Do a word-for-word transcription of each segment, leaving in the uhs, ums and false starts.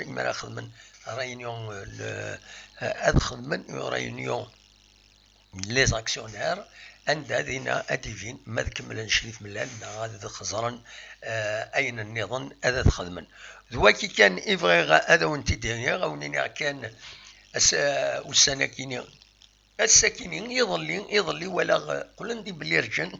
imi ara xedmen réunion, euh, le, euh, ad xedmen une réunion les actionnaires, anda dinna ad d-ibin ma ad kemmlen ccrik mellan neɣ ad xeẓren, euh, ayen nniḍen ad t-xedmen. D wagi kan i bɣiɣ ad awen-t-id-iniɣ, ad awen-iniɣ kan ass-, ussan-agi-ni, ass-agi-ni, iḍelli, iḍelli walaɣ, eh, qqlen-d ibellirǧen,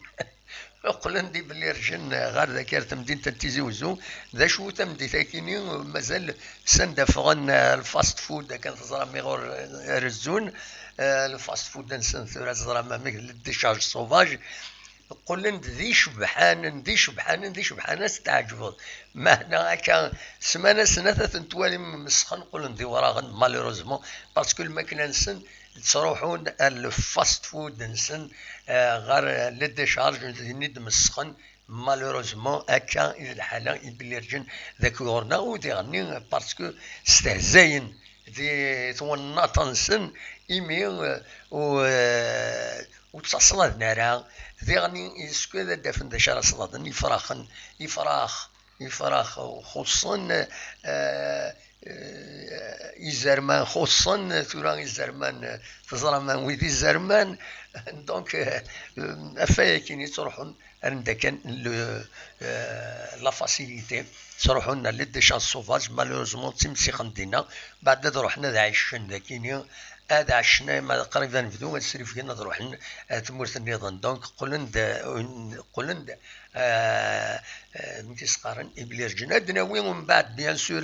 qqlen-d ibellirǧen, eh, ɣer dagi ar temdint n Tizi Uzzu. D acu tameddit-agi-ni? Mazal sanda ffɣen, eh, le fast food, akken teẓram iɣur, eh, rezzun, eh, le fast food-nsen tura teẓram amek, le décharge sauvage. Qqlen-d d icebḥanen, d icebḥanen, d icebḥanen, ad s-tɛeǧbeḍ. Meɛna akka, ssmana snat ad ten-twalim mesxen, qqlen d iwraɣen, malheureusement, parce que lmakla-nsen ttruḥun ar le fast food-nsen, eh, ɣer le décharge, din i d-mesxen. Malheureusement, akka i d lḥala, ibellirǧen dagi ɣur-neɣ, u diɣenni, parce que stehzayen di twennaḍt-nsen, imi, eh, u, eh, ur ttaṣladen ara, diɣenni yessefk ad d-afen d acu ara ṣladen, ifraxen, ifrax, ifrax xuṣṣen, eh, eh, izerman xuṣṣen, tura izerman, eh, teẓram anwi d izerman, donc, eh, ɣef waya kan i ttruḥun anda kan le, eh, la facilité, ttruḥun ar le décharge sauvage, malheureusement ttimsixen dinna, beɛd ad ruḥen ad ɛicen dagini, ad ɛecen, ma qrib ad nebdu ad srifgen, ad ruḥen ar tmurt nniḍen. Donc qqlen-d, qqlen-d, eh, eh, amek i s-qqaren, ibellirǧen. Ad d-nawi umbeɛd, bien sûr,